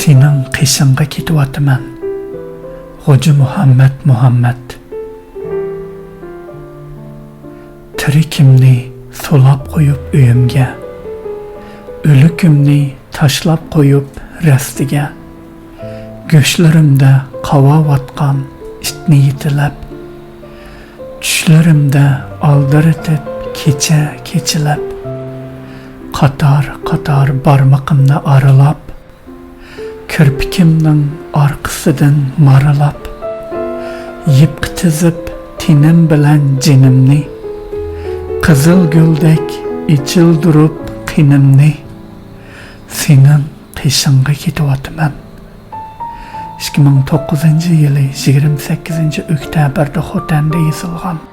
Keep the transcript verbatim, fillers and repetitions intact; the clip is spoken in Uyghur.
سېنىڭ قېشىڭغا كېتىۋاتىمەن، غوجا مۇھەممەت مۇھەممەت. تىرىكىمنى سولاپ قويۇپ ئۆيۈمگە، ئۆلۈكۈمنى تاشلاپ قويۇپ رەستىگە، گۆشلىرىمدە قاۋاۋاتقان ئىتنى يېتىلەپ، چۈشلىرىمدە ئالدىرىتىپ كېچە كېچىلەپ، قاتار قاتار بارمىقىمنى ئارىلاپ، كىرپىكىمنىڭ ئارقىسىدىن مارىلاپ، يىپقا تىزىپ تېنىم بىلەن جېنىمنى، قىزىل گۈلدەك ئېچىلدۇرۇپ قېنىمنى، سېنىڭ قېشىڭغا كېتىۋاتىمەن. ئىككى مىڭ توققۇزىنچى يىلى يىگىرمە سەككىزىنچى ئۆكتەبىردە خوتەندە يېزىلغان.